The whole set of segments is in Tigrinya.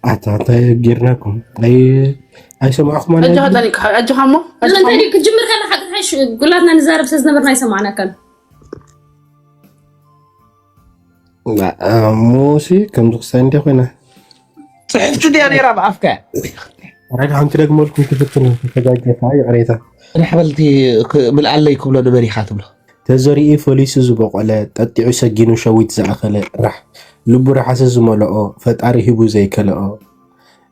ኣታ እንታይ ጌርናኩም? ኣይ ኣይሰማዕኩም ኣለ። ኣጆኻ ጠኒቅካ ኣጆኻ እሞ ኣጆኻ ስለዚ እሞ። ክጅምር ከለካ ጥራሕ ሽ- ኩላትና ንዛረብ ስለ ዝነበርና ኣይሰማዕናካን። ሙሲ ከምዚ ክሳይ እንደ ኮይና ፅሕፍቲ ድያ ነይራ ብኣፍካ? ረድ ሓንቲ ደግመልኩም ክፍትን ተጋጀፋ ይቕሬታ። ርሕበልቲ ምልኣለይ ክብሎ ንመን ኢኻ ትብሎ? ተዘሪኡ ፈሊሱ ዝበቆለ ጠጢዑ ሰጊኑ ሸዊት ዝኣኸለ ራሕ ልቡ ራሕሲ ዝመልኦ ፈጣሪ ሂቡ ዘይከልኦ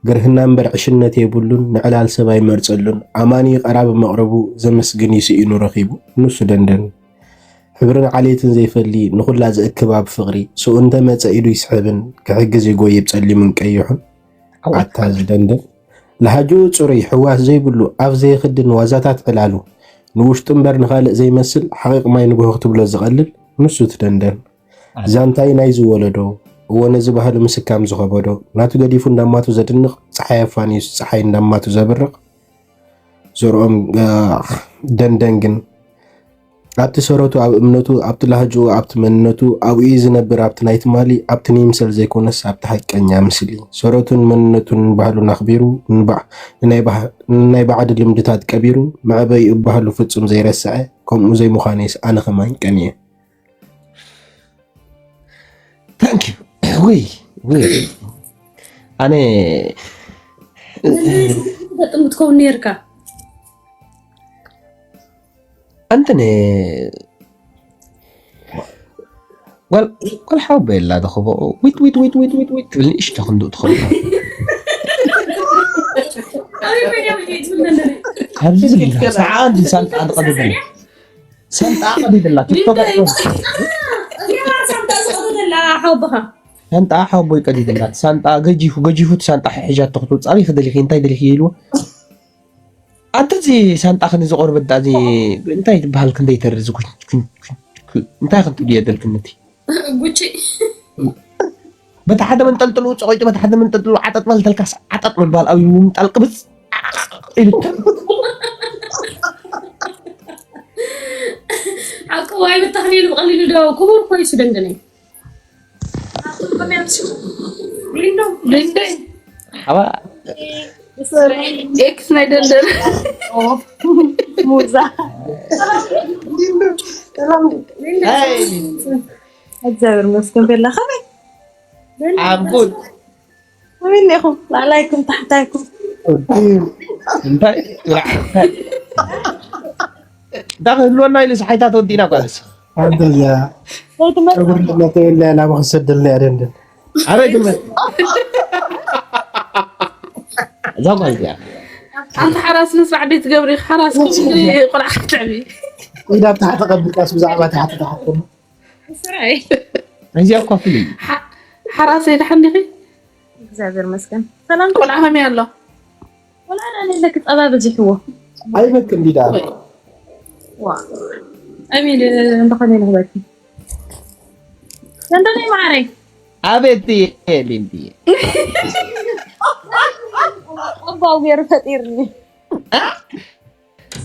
ግርህና እምበር ዕሽነት የብሉን ንዕላል ሰብ ኣይመርፀሉን ኣማኒ ቀራቢ መቕረቡ ዘመስግን እዩ ስኢኑ ረኺቡ ንሱ ደንደን ሕብርን ዓሌትን ዘይፈሊ ንኹላ ዝእክባ ብፍቕሪ ስኡ እንተመፀ ኢዱ ይስሕብን ክሕግዝ ይጎይብ ፀሊሙን ቀይሑን ኣታ ዝደንደን ለሃጅኡ ፅሩይ ሕዋስ ዘይብሉ ኣፍ ዘየኽድን ዋዛታት ዕላሉ ንውሽጡ እምበር ንኻልእ ዘይመስል ሓቒቕ ማይ ንግሆ ክትብሎ ዝቐልል ንሱ ትደንደን ዛንታይ ናይዚ ወለዶ እዎ ነዚ ባህሉ ምስካም ዝኸበዶ ናቱ ገዲፉ እንዳማቱ ዘድንቕ ፀሓይ ኣፋንዩስ ፀሓይ እንዳማቱ ዘብርቕ ዘርኦም ደንደን ግን ኣብቲ ሰረቱ ኣብ እምነቱ ኣብቲ ላህጅኡ ኣብቲ መንነቱ ኣብኡ እዩ ዝነብር ኣብቲ ናይ ትማሊ ኣብቲ ንይምሰል ዘይኮነስ ኣብቲ ሓቀኛ ምስሊ ሰረቱን መንነቱን ባህሉን ኣኽቢሩ ንናይ ባዕዲ ልምድታት ቀቢሩ መዕበይኡ ባህሉ ፍጹም ዘይረስዐ ከምኡ ዘይምዃነይስ ኣነ ኸማን ቀንየ ታንኪ ውይ ውይ ኣነ ገጥም ክትከውን ነርካ ኣንተነ ጓል ጓል ሓወቦ የላ ደኸቦ ዊት ዊት ዊት ዊት ዊት ዊት ትብል ንእሽቶ ክንድኡ ትኸውን ኣብዚ ዝብላ ሰዓን ሳንጣ ዝቐደደላ ሳንጣ ቀዲደላ ቲክቶክ ሓወቦኻ ሳንጣ ሓወቦ ይቀዲደላ ሳንጣ ገጂፉ ገጂፉ ሳንጣ ሒጃቶ ክትወፅእ ኣበይ ክደሊኺ እንታይ ደሊኺ ኢልዎ ኣንተ እዚ ሳንጣ ክንዚ ቆርበት ዳ እዚ እንታይ ትበሃል ክንደይ ተር እዚ እንታይ ክንትብሉ የደልክነቲ ጉቺ በቲ ሓደ መንጠልጥሉ ፀቂጡ በቲ ሓደ መንጠልጥሉ ዓጠጥ መልተልካስ ዓጠጥ ምባል ኣብ ምንጣል ቅብፅ ኢሉ ሓቂ ዋይ ብታኽሊሉ ብቐሊሉ ዶ ክቡር ኮይሱ ደንደነይ ሓባ ኤክስ ናይ ደንደን ሙዛ ሰላም እግዚኣብሔር መስገን ቤላ ከመይ ዓጉል ከመይ እኒኹም ላዕላይኩም ታሕታይኩም እንታይ እንዳ ክህልወና ኢሉ ሰሓይታት ወዲእና ጓልስ ኣንተ እዚኣ ጨጉሪ ድማ ተበላያ ናብ ክሰደልና እያ ደንደን ኣበይ ግመት እዛ ጓል እዚኣ ኣንተ ሓራስ መስራሕ ቤት ገብሪ ሓራስ ቆልዓ ክትዕቢ ኢዳ ብታሕቲ ቀቢልካስ ብዛዕባ ታሕቲ ታሕቲ ስራይ እዚኣ እኳ ፍሉይ ሓራሰይ ደሓን ዲኺ እግዚኣብሔር መስገን ሰላም ቆልዓ ከመይ ኣሎ ወላ ዳንኤል ለክ ጸባ በዚሕዎ ኣይበክ እንዲዳ ዋ ኣሜን እንተኾነ ንህበኪ ሰንደለይ ማዕረይ ኣቤት ሊንዲ ጠባው ገይሩ ፈጢርኒ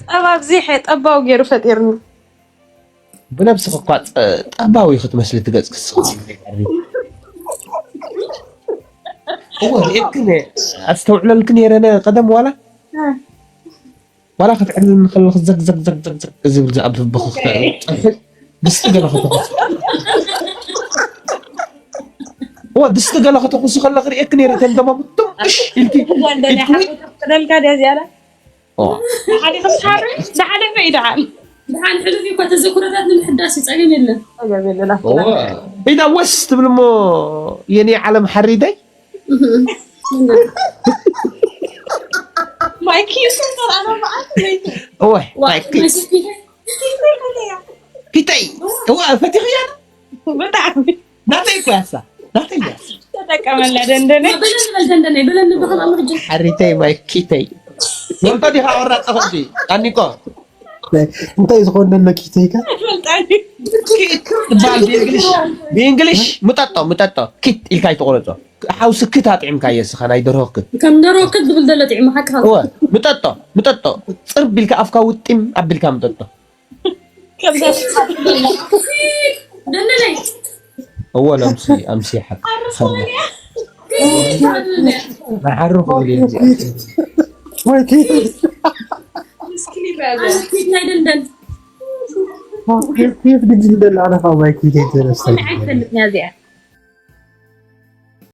ጸባ ኣብዚሐ ጠባው ገይሩ ፈጢርኒ ብነብስኺ እኳ ጠባዊ ክትመስሊ ትገጽ ክስኻ እወ ርእየክን ኣስተውዕለልክን ነይረ ቀደም ዋላ ዋላ ክትዕልልኒ ከለኺ ዘግዘግዘግዘግዘግ ዝብል ዝኣብ ብኽኽተል ድስቲ ገለ ከተኹስ እወ ድስቲ ገለ ከተኹሲ ከለኺ ርእየክ ነይረ ተንደማ ብትም እሽ ኢልኪ ደልካ ድያ ዝያዳ ኦ ሓደ ክስሓር ሓደ ፈይ ደሓን ደሓን ሕሉፍ እኮ ተዘክሮታት ንምሕዳስ እዩ ጸገም የለን ጸገም የለን ኢዳ ወስ ትብል እሞ የኔ ዓለም ሓሪደይ ማይክ ይስንተር ኣነ መዓት ለይቲ እወ ማይክ ኪተይ እወ ፈቲኽያ ብጣዕሚ ናተይ እኮ ያሳ ናተይ ያሳ ተጠቀመላ ደንደነ በለኒ በል ደንደነይ በለኒ ብኸምኣ ምሕጂ ሓሪተይ ማይክ ኪተይ ወልዶ ዲኻ ወራጠ ክዲ ኣኒቆ እንታይ ዝኾን ደሎ ኪተይካ ትፈልጣኒ ትበሃል ብእንግሊሽ ብእንግሊሽ ምጠጦ ምጠጦ ኪት ኢልካ ይትቆረጾ ሓውሲ ክት ኣጥዒምካ እየ ስኻ ናይ ደርሆ ክት ከም ደርሆ ክት ዝብል ዘሎ ጥዒሙ ሓቅኻ እወ ምጠጦ ምጠጦ ጽርብ ኢልካ ኣፍካ ውጢም ኣቢልካ ምጠጦ ደንደነይ እወ ለምሲ ኣምሲ ሓቅ ናይ ሓሪ ክብል እዩ። ወይ ኬፍ ምስኪን ይረኣያ። ኬፍ ናይ ደንደን ኬፍ ድግዚ ደለ ኣነ ካብ ማይ ኪቴ ተነስተ ኣይፈልጥን እያ እዚኣ።